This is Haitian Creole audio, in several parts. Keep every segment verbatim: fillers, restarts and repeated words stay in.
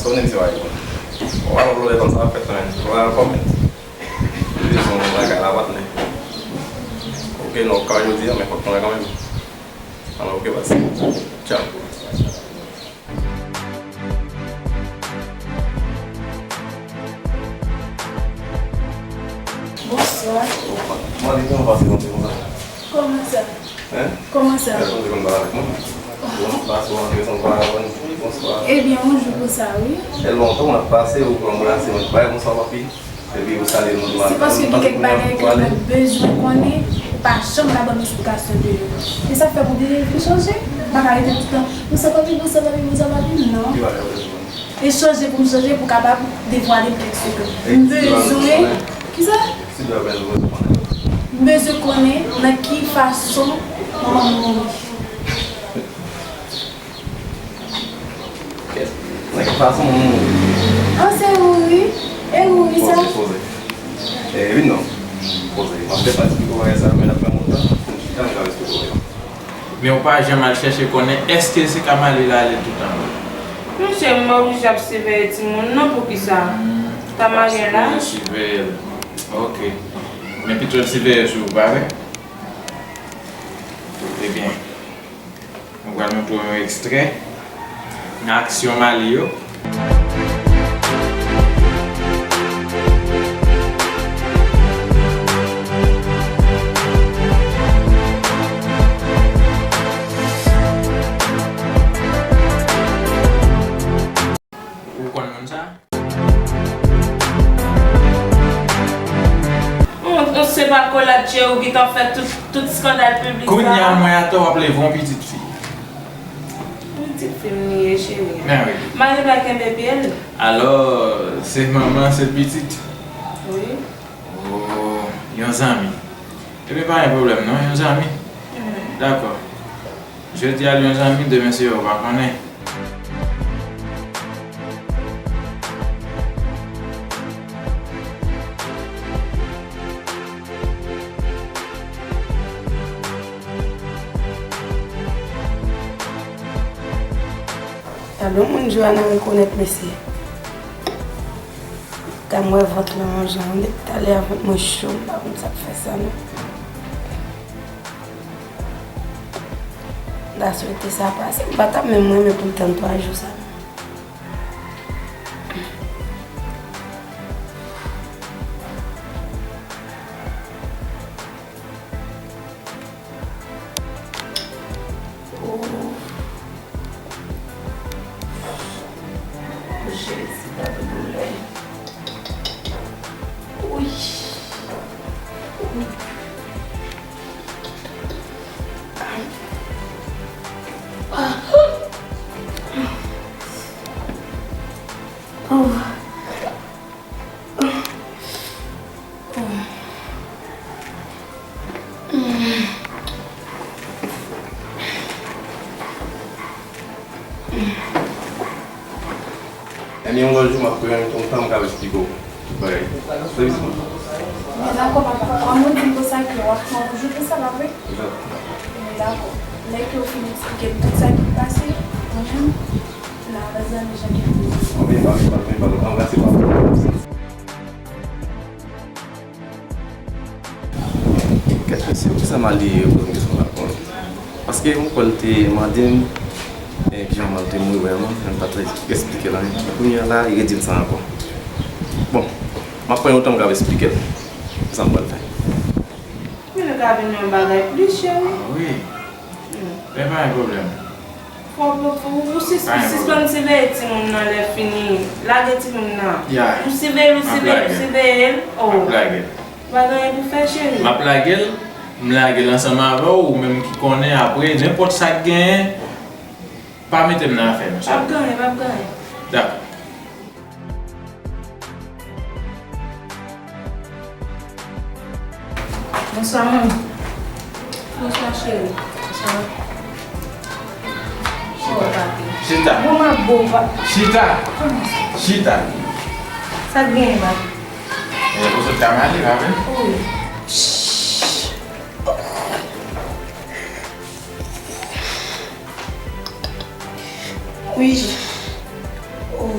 Konnen misye pa reponn. Bon, w ap lòt lè konsa ap fèt, men. Ou pa kòmèt. Li bezwen yon bagay la, patnè. Oke, non, ou ka jodi a, men fòk pran kanmenm. Alò, oke, baz. Tchao. Bonswa. Mande kòman w pase nan ti konsa. Kòman sa? Hein? Kòman sa? Gade, sonje konn pale avèk mwen. Bonswa, sou antre san pa avè nou. Bonswa. Ebyen, yon jou pou sa, wi. Fè lontan w ap pase, ou anbrase mwen, bay bonswa, papi. Epi ou salye nou dwa. Se paske gen kèk bagay ke mwen bezwen konnen, ou pa janm ka ban m esplikasyon de yo. E sa fè m oblije vin chanje. M pa ka rete toutan, bonswa, papi, bonswa, papi, bonswa, papi, non. Ki bagay ou bezwen konnen? E chanje pou m chanje, pou kapab devwale m kèk sekrè. M bezwen. Kisa? M bezwen konnen nan ki fason manman m mouri. Nan ki fason manman m mouri? An, se ou wi. E ou wi sa? Poze, poze. E wi non. Poze. M ap fè pa eksplike w bagay sa yo, men n ap pran yon tan pou n chita, m ka eksplike w yo. Men ou pa janm al chèche konnen èske se Kamali l ale toutan vre? Monchè, m oblije ap siveye timoun nan, poukisa? Kamali la? Siveye l. Oke. Men pito l siveye sou ou, pa vre? Ebyen, nou pral montre w yon ekstrè nan aksyon Mali yo. Ou konn moun sa? Ou, ou se pa kolatje ou ki t ap fè tout, tout eskandal piblik sa? Kounye a, mwen atò w ap leve yon pitit fi. Yon pitit fi m li ye, cheri. Men wi. Mari pa kenbe pye l. Alò, se manman, se pitit? Wi. Oh, yon zanmi. Ebyen, pa gen pwoblèm non, yon zanmi. Dakò. Jodi a l yon zanmi, demen se ou pa konnen. Gade yon moun Joana rekonèt, mesye. Gade m wè vant lan yon jan, depi talè a vant mwen cho, m pa konn sa k fè sa non. M ta swete sa pase. M pa t ap menm renmen pou l tann twa jou sa. Oh. Jezi, gade doulè. Wi. Ebyen, yon lòt jou, m ap pran yon tan, m ka esplike w tout bagay. Sèvis mwen. Dakò, papa. Kòm ou di m konsa ke w ap pran yon jou pou sa, pa vre? Dakò. Lè ke w fin eksplike m tout sa ki pase, mwen menm, la, baz la, m jan ki pou. Anben, pa, pa, pa, pa, anbrase papa. Kèt mesye, poukisa Mali poze m kesyon sa? Paske mwen kwè l te mande m, e, kijan manman l te mouri vrèman, men m pa t esplike l anyen. Men kounye a la, li redi m sa ankò. Bon, m ap pran yon tan, m ka esplike l. Se sa m pral fè. Men nou ka vin yon bagay plis, cheri. Ah wi. Men pa gen pwoblèm. Fò, fò, fò ou sis-, sispann siveye timoun nan lè fini. Lage timoun nan. Ou siveye l, ou siveye l, ou siveye l. Oh. M ap lage l. Pa gen anyen pou fè, cheri. M ap lage l. M lage l ansanm avè w, ou menm ki konnen apre, nenpòt sa k genyen, pa mete m nan afè nou, sèlman. P ap gen anyen, p ap gen anyen. Dakò. Bonswa, manmi. Bonswa, cheri. Bonswa. Oh, papi. Chita. Bon, m ap bon, pa. Chita. Kòman sa? Chita. Sa k genyen, papi? E, ou sot ka male, pa vre? Wi. Wi. Oh.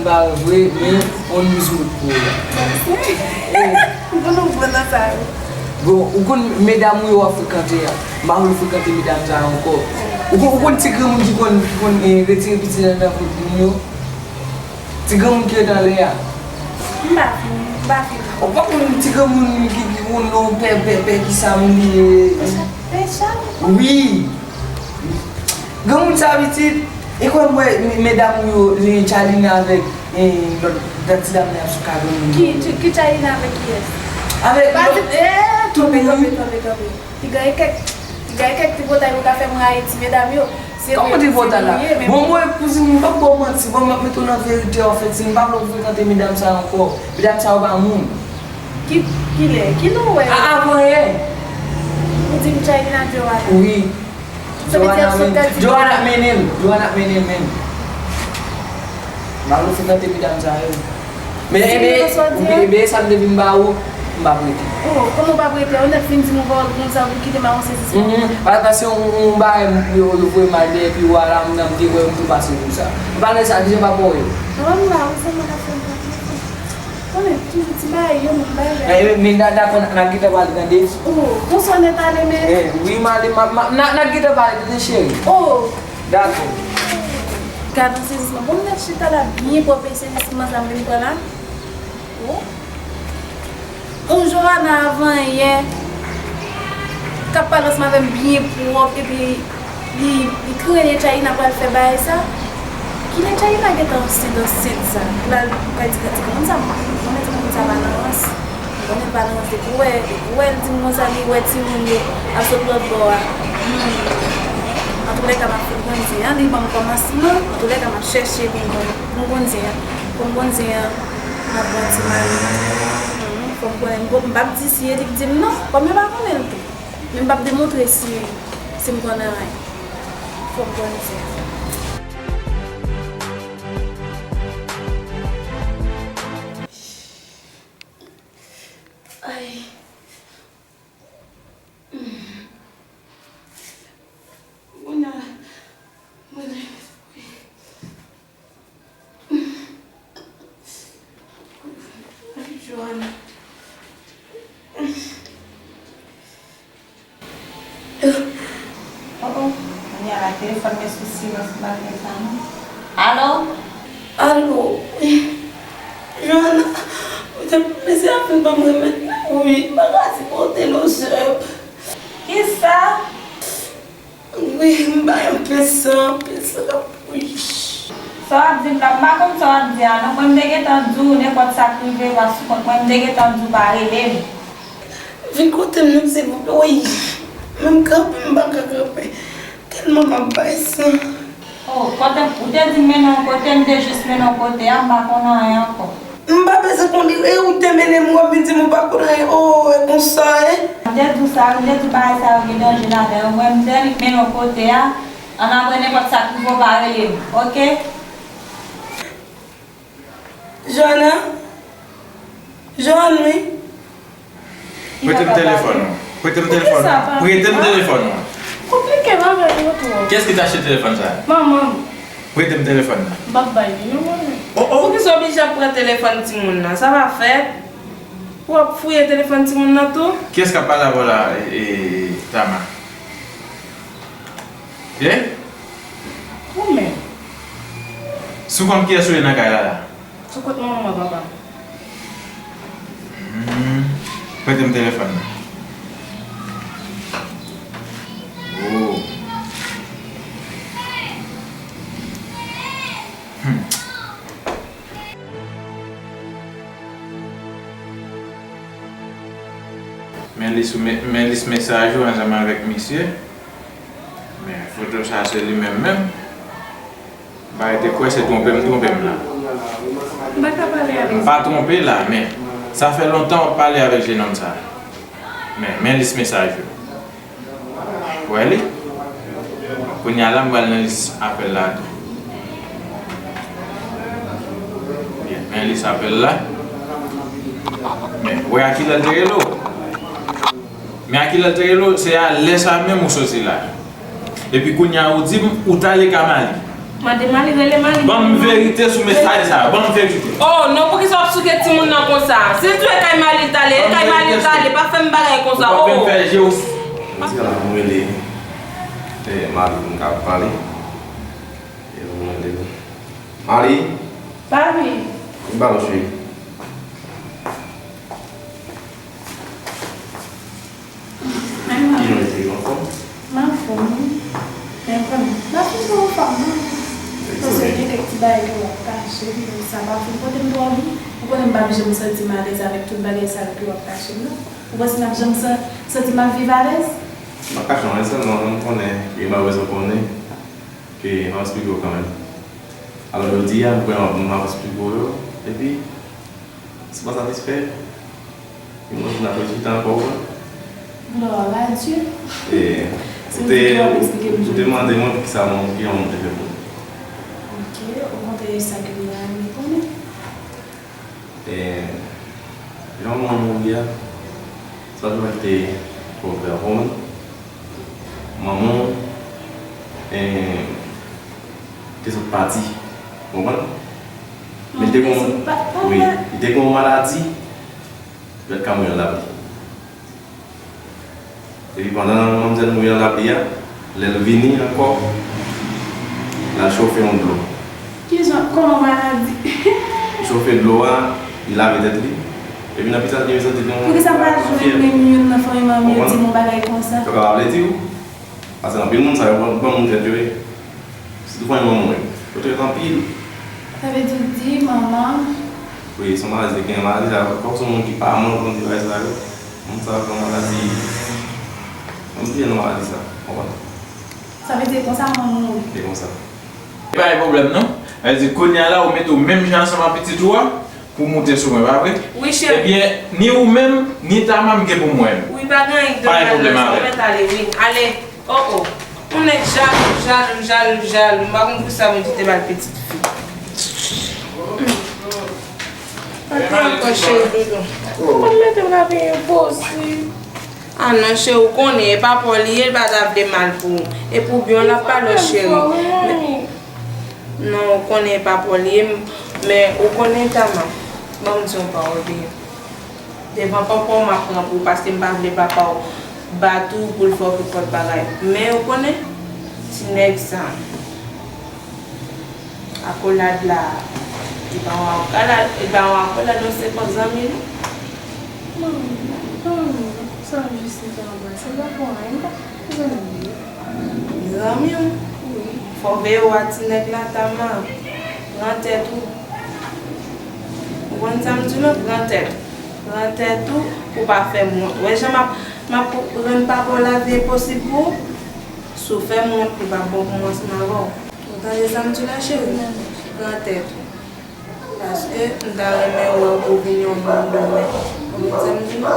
m pa wè vre, men on news m pou w la. Mèsi. Ou konn ou bon nan sa yo. Bon, ou konn medam ou yo w ap frekante a. M pa vle w frekante medam sa yo ankò. Ou konn, ou konn ti granmoun ki konn, ki konn, eh, retire piti nan nan vant moun yo? Ti granmoun ki ret anlè a. M pa fin, m pa fin. Ou pa konn ti granmoun ki, ki konn non pè, pè, pè ki sa moun li ye? Pè Chal? Wi. Granmoun sa pitit. E kwè m wè me-, medam ou yo, li Tchalina avèk, eh, lòt, lòt ti dam nan ap sou ka granmoun. Ki, ki, ki Tchalina avèk kiyès? Avèk lòt. Eh, kanpe, kanpe, kanpe, kanpe. Piga e kèk, piga e kèk tripotay pou ka fè m rayi ti medam yo. Se vre, kòman tripotay la? Bon, mwen, kouzin, m p ap ba w manti, bon, m ap mete w nan verite, anfèt, si m pa vle w frekante medam sa yo ankò. Medam sa yo pa moun. Ki, kilè? Kilè w wè yo? A, avan yè. Ou di m Tchalina Joanna. Wi. Sa vle di ap sot gade Joanna ap mennen l. Joanna ap mennen l menm. M ap frekante medam sa yo. Men, ebe, ebe, sa m te vin ba ou, m p ap rete. Oh, kòman w p ap rete? Ou nèk fin di m ou pa wè l konn sa pou kite m a yon sezisman. Mhm. Pa, paske yon, yon bagay, yo, yo voye m al dèyè, epi w a la, m nan m te wè, m tou pase pou sa. M pa nan sa, deja m p ap wè w. Nan m la, ou sèlman ka fè m pran telefòn. Konnen, toujou ti bagay, yo, menm bagay. Eh, men da-, dakò, n a, n a gentan pale, tande. Oh, konsa w nèt ale, men. Eh, wi, m ale, m a, m a, n a, n a gentan pale, tande, cheri. Oh. Dakò. Gad yon sezisman. Bon, m nèt chita la byen pwòp e sezisman sa m vin pran la. Oh. Yon Joanna avan yè k ap pale ansanm avè m byen pwòp epi li, li kreye Tchalina pral fè bagay sa. Kilè Tchalina gentan ansent, ansent sa? Pou l al bay ti, ti granmoun sa, m pa konnen ti granmoun sa pa nan rans. Konnen pa nan rans depi w wè, depi w wè l di m konsa li wè timoun yo ap sot lòt bò a. Hmm. Antoulèka m ap fin konn zen an, li ban m kòmansman, antoulèka m ap chèche pou m konn, pou m konn zen an. Pou m konn zen an, m ap bon ti mari. Hmm, fò m konnen, m p-, m p ap di si e li k di m non, kòm yo pa konnen l tou. Men m p ap demontre si, si m konn anyen. Fò m konn zen an. Ay. Kounye a, mwen, mwen, Telefòn mwen sou silans, m pa gen sa non. Alo? Alo, wi. Joana, ou te plezi a fin ban m remèd la, wi. M pa ka sipote non, sè. Kisa? Wi, m bay anpil san, anpil san k ap bouyi. Sa w ap di m la, m pa konn sa w ap di a non. Mwen, m te gentan di w, nenpòt sa k rive w a sou kont mwen, m te gentan di w pa rele m. Vin kote m non, silvouplè. Wi, men m kanpe, m pa ka kanpe. Tèlman m ap bay san. Oh, kote m, ou te di m mennen w kote, m te jis mennen w kote a, m pa konn anyen ankò. M pa bezwen konn li, e ou te mennen m, w ap vin di m ou pa konn anyen. Oh, e konsa, e? M te di w sa, m te di w bagay sa yo gen danje ladan yo. Mwen, m te annik mennen w kote a, ann apre nenpòt sa k rive w pa rele m, oke? Joana? Joanne, wi. Prete m telefòn ou. Prete m telefòn ou. Prete m telefòn ou. Konplike bagay yo twòp. Kiyès ki te achte telefòn sa a? Manman m. Prete m telefòn nan. M p ap bay li non, manman. Oh, oh. Poukisa w oblije ap pran telefòn timoun nan? Sa pa fèt. Ou ap fouye telefòn timoun nan tou? Kiyès k ap pale avè w la, e, e, Tama? Ye? Ou menm. Sou kont kiyès ou ye nan kay la la? Sou kont manman, papa. Hmm. Prete m telefòn nan. Oh. Hmm. Men lis, men, men lis mesaj ou ansanm avèk misye. Men foto sa se li menm menm. M pa rete kwè se twonpe m twonpe m la. M pa ka pale avè l. M pa twonpe la, men sa fè lontan w ap pale avèk jenòm sa. Men, men lis mesaj yo. Ou wè li? Kounye a la, m pral nan lis apèl la tou. Byen, men lis apèl la. Men, ou wè a kilè l te rele w? Men a kilè l te rele w, se a lè sa menm ou soti la. Epi kounye a ou di m ou t ale ka Mali. Mande Mali, rele Mali. Ban m verite sou mesaj sa, ban m verite. Oh, non, poukisa w ap souke timoun nan konsa? Si l di w e kay Mali l t ale, e kay Mali l t ale, pa fè m bagay konsa, oh. Ou pa vin fè je w. Jodi a la, m rele, eh, Mali pou n ka pale. E m rele Mali. Papi. Vin pale, cheri. Kijan w ye, cheri, w anfòm? M anfòm, wi. Men w konnen, m pa toujou anfòm, non. Paske gen kèk ti bagay ke w ap kache, men sa pa fin pote m twò byen. Ou konnen m p ap janm santi m alèz avèk tout bagay sa yo ke w ap kache m nan. Ou panse m ap janm san-, santi m ap viv alèz? M pa kache w anyen, sèlman m konnen, e malrezman konnen ke m ap esplike w kanmenm. Alò, jodi a, m kwè m ap, m ap esplike w yo, epi, si w pa satisfè, yon lòt jou n ap rechita ankò, ou konprann? Gloire à Dieu. E, ou te, ou te mande mwen poukisa mwen, kijan mwen te fè pou. Ok, ou konte sa ke m ta renmen konnen. E, jan manman w mouri a, sa te mèt te pwòp vè w konprann. Manman w, e, te sot pati, konprann? Men li te gon, wi, li te gon maladi, lè l ka mouri nan lapli. Epi pandan manmzèl mouri nan lapli a, lè l vini ankò, l al chofe yon dlo. Kijan, kòman maladi? Li chofe dlo a, li lave tèt li. Epi nan pita l gen santi gen yon fyèv. Poukisa m pa jwenn menm youn nan fanmi manmi yo di m yon bagay konsa? Yo ka pa vle di w. Paske anpil moun sa yo ban, ban moun tèt yo ye. Sitou fanmi manman w yo. Yo trèt anpil. Sa vle di w di manman. Wi, se yon maladi, gen maladi sa yo. Fòk se yon moun ki pa mank nan ti bagay sa yo. Moun sa yo gen maladi. Mwen bliye non maladi sa. Konprann? Sa vle di konsa manman w mouri. E konsa. E pa gen pwoblèm non. Sa vle di kounye a la ou mete w menm jan ansanm ak pitit ou a. Pou moute sou mwen, pa vre? Wi, cheri. Ebyen, ni ou menm, ni Tama m gen pou m wè nou. Wi, pa gen anyen k dwe mal nan sa, ou mèt ale, wi. Ale. Oh, oh. Yon nèg jalou, jalou, jalou, jalou. M pa konn poukisa Bondye te ba l pitit fi. Pa gen ankò, cheri doudou. Ou konn mete m la byen poze. Ah non, cheri, ou konnen, e pa pa w li ye, l pa ta vle mal pou ou. E pou byen w l ap pale w, cheri. Non, ou konnen e pa pa w li ye, m-, men ou konnen, Tama, ban m di yon pawòl byen. Devan papa w, m ap pran pou ou, paske m pa vle papa w bat ou pou l fè w kenpòt bagay. Men ou konnen, Nèg sa. Akolad la. Li pa yon akolad, li pa yon akolad, non, se pa zanmi nou. Manmi, manmi, sa jis li te anbrase, l pa fè anyen, m pa zanmi li. Zanmi w? Wi. Fò w veye w a ti nèg la, Tama. Pran tèt ou. Ou konn sa m di w lan, pran tèt ou. Pran tèt ou pou w pa fè m wont. Wè jan m ap, m ap rann papa w lavi enposib pou ou? Si w fè m wont, li p ap bon pou mwen ansanm avè w. Ou tande sa m di w la, cheri? Pran tèt ou. Paske m ta renmen wè w pou w vin yon moun demen. Ou konprann sa m di w?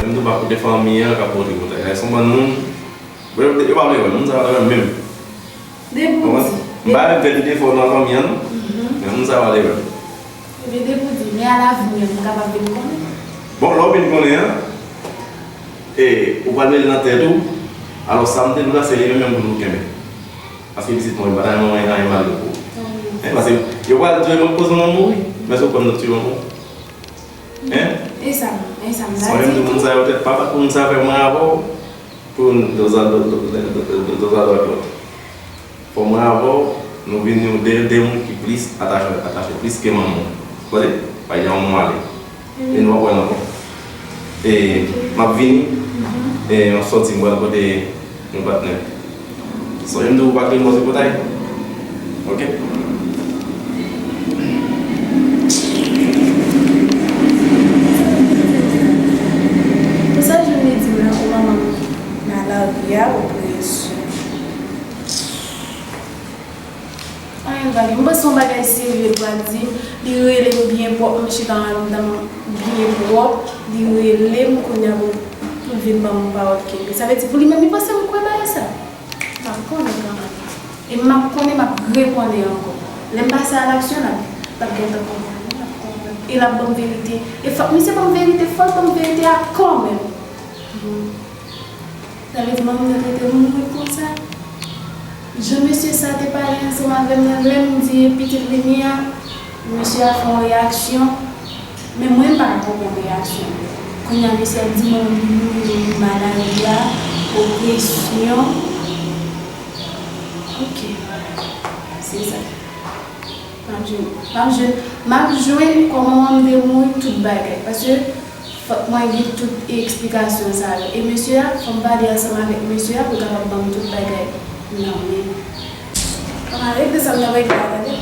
Menm tou pa kote fanmi an k ap pote koutay la. Se yon bann moun, bon, yo, yo pa vle wè, moun sa yo pa vle wè menm. Konprann? M pa menm fè lide fò nan fanmi an, non. Men moun sa yo pa vle wè. Ebyen, depi w di, men alavni, m kapab vin konnen. Bon, lè w vin konnen an, e, ou pral mete nan tèt ou, alò sa m te di w la, se li menm menm pou nou kenbe. Paske pitit mwen, m pa ta renmen wè anyen mal yo pou ou. Hein, paske yo pral di w, mwen koz mwen mouri, men se ou kwè m t ap tiye mwen pou ou. Hein? E sa, e sa m ta Mwen menm di tou, moun tou. Sa yo tèt pa bat pou moun sa fè mwen avè w, pou nou dozadwa dwat. Fò mwen avè w, nou vin yon de, de moun ki plis atache, atache plis ke manman w. Tande? Pa gen yon male. E nou pa wè l ankò. E m ap vini, e m ap sòti, m pral kote yon patnè. Sonje m di w pa kite m bò tripotay. Oke? Pou sa Johnny di m la pou manman m nan lari a, opresyon. Anyen vage. M panse yon bagay serye l pral di m. Li rele m byen pwòp, m chita anndan m byen pwòp. Li rele m kounye a pou, pou l vin ban m yon pawòl kenbe. Sa vle di pou li menm li panse m kwè bagay sa. M ap konnen kanmenm. E m ap konnen m ap rekonnen ankò. Lè m pase a laksyon, l ap, l ap gentan konprann. L ap konprann. E l ap ban m verite. E fòk misye ban m verite, fò l ban m verite a kanmenm. Sa vle di manman m nan te mouri konsa? Jan mesye sa te pale ansanm avè m nan, lè m di pitit li ni a, mesye a fè yon reyaksyon, men mwen m pa ka konprann reyaksyon l. Kounye a mesye a di manman m li mouri nan malari a, opresyon. Ok, se sa. M ap jwenn, m ap jwenn, m ap jwenn kòman manman m te mouri, tout bagay. Paske fòk mwen gen tout eksplikasyon sa yo. E mesye a, fò m pale ansanm avèk mesye a pou l kapab ban m tout bagay nan men m. Ann ale, de sa m nan regle a, tande.